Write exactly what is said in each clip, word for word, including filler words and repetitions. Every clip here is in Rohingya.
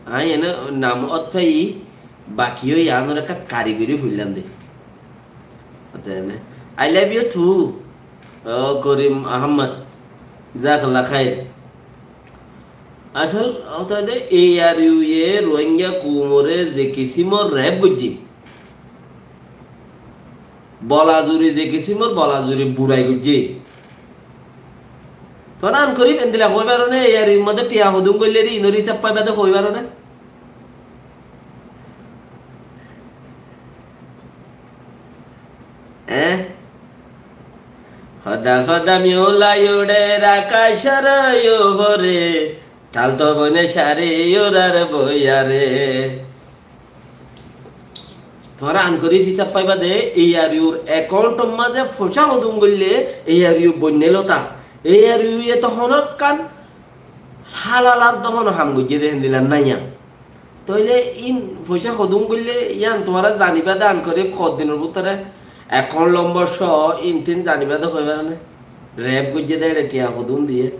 Aññí ene nam ót faiyí, baki ói añára ekká kari gorí foillám de. Ótene, I love you too, ó Korim Ahmed. Jazakallah khair. Asól hotá de A R U ye Rohingya koumore ze kisimor rep goijjé, bola zuri ze kisimor bola zuri burai goijjé. Tuáñra Ankori endilla hoi faro né, A R U r mazé tiañ hodún goillé de inor hísab faiba de hoi faro né? Eé? Hoda hoda miulai uçer akacor uore, tal to bone sari urar boiyare. Tuáñra Ankori hísab faiba de, A R U r account or mazé foicá hodún goillé, A R U boinné lota. A R U ye to honókkan halalar de honó ham goijjé de héndilla naiya. Tóile ín foicá hodún goillé yían tuáñra zaniba de Ankori hoddinor bútore account lombor só ín tin zaniba de hoi faro né? Rep goijjé de ére tiañ hodún diyé.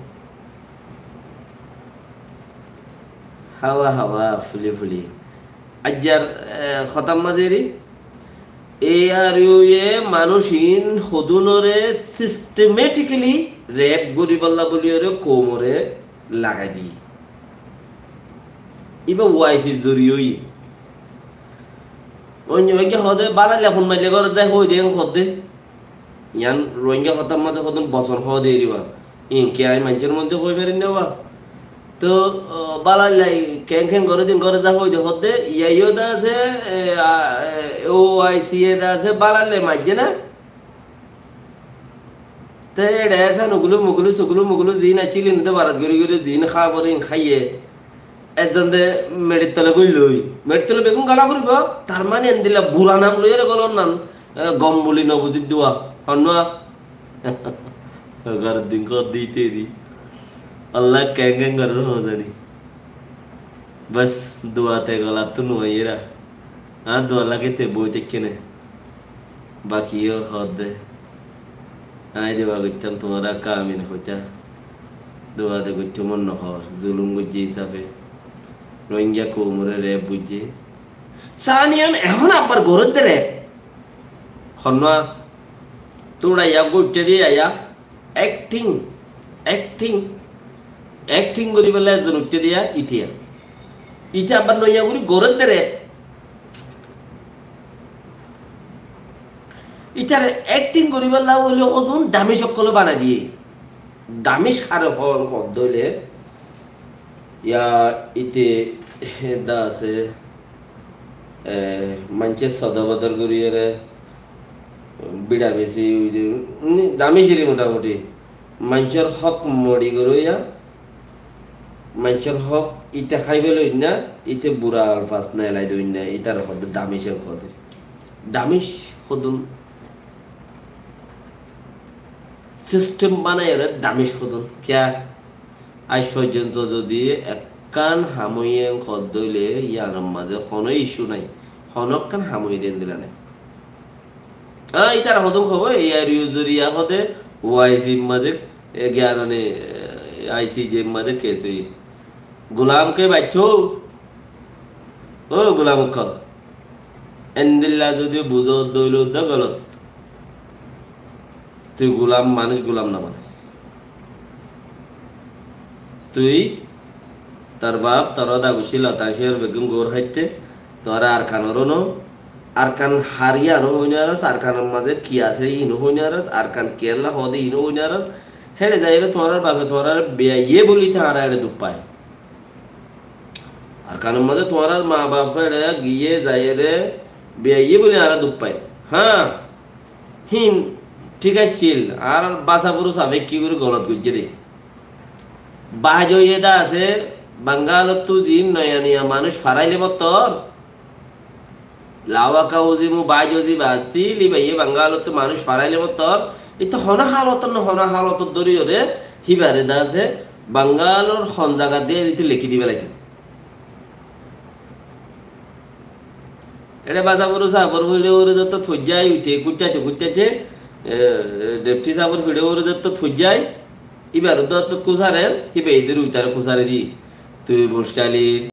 Hawa hawa fuli fuli. Aijjar, eh, hotár mazé eri, A R U ye manúic ín hodúnore systematically rep goríballa bóli ore koumore lagai diyé. Íba O I C r zoriya óiye. Oinno hoódde bálailla fon maille górot zai hoói de, en hoódde. Yián Rohingya hotár mazé hodún bosón hoó de eriba. Iín ki aññí maincór muúntu hoói farir né ba? Toh, o, bálailla keén keén goré din goré zai hoói de hoódde, yíayo de asé, e, a, e, O I C ye de asé, bálailla maijjé ná. Te eçe esa nugulu mugulu sugulu mugulu ziín accíl, iín de barat gorí gorí ziín há goré iín háiye. Ezzon de meçir tole goillói. Meçir tole beggún gola foribó. Tar mane endilla bura nam loiyóre golor nam, e, gom buli no buzir dua. Honnúa? Gorór din kór di te di. Allah keén keén gorór no zani. Bas, dua te golattú no aiyér. Añár dua lage te boi táikke ne. Baki yó hoódde. Aññí dua goittám tuáñra kamin hoitá. Dua de goittó mon no hoór. Zulum goijjé hísafe. Rohingya koumore rep goijjé. Saniyan ehón abbar goródde rep. Honnúa? Tuñra yá goittá de yá. Acting, acting, acting goríballa ezzon uiththé diya itiya. Ite abbar noiya gorí gorédde rep. Itare acting goríballa óile hodún damic ókkole banai diye. Damic hare hoón hoódde óile, ya ite da asé, e, maincór sodor bodor goríyore, bíça besi, ui de, ni, damic eri motamuti. Maincór hók mori goróya, maincór hók ite hái félaiyoinna, ite bura alfaz neelaidoinna, itare hoódde damic en hoódde. Damic hodún sistem banaiyore damic hodún. Kiyá? Aij foijjonto zodi ekkán ham óiye hoódde óile, yiánor mazé honó issue nái, honókkán ham óiye de endilla nái. Aññí ítara hodún hoibó, A R U zoriya hoóde, O I C mazé, e, giyarone, e, I C J mazé case óiye. Gulam ke baiccó, ó gulam ókkol. Endilla zodi buzó de óile de golot. Tui gulam, manúic gulam no banas. Tui, tor baf, tor hoda guccí lota cíyor beggún gour háitte, tuáñra Arkanor no, Arkan har yián ó hoi no faros, Arkanor mazé ki asé yián ó hoi no faros, Arkan kiyólla hoóde yián ó hoi no faros, héçe zaiyóre tuáñrar bafe tuáñrare biyaiye buli tuáñra héçe duk fai. Arkanor mazé tuáñrar maa baf héçe giyé zaiyóre biyaiye buli añára duk fai. Hañ, hín thík accíl, añárar Basafuru sabe ki gorí golot goijjé de. Baz óiye de asé, Bangalottú ziín noya noya manúic faraile mottor, Lawaka Uzimu baz óiye de asíl, íbaye Bangalottú manúic faraile mottor, íte honó halotor no honó halotot dóriyoré, híbare de asé, Bangalor hon zagat de íte lekí di félaitou. Eçé Basafuru safor file uore zottót foijjái, uite kuccaite kuccaite, e, e, Depthi safor file uore zottót foijjái, íbar zottót kusarer, híba idir uitare kusare di. Tui muskalir.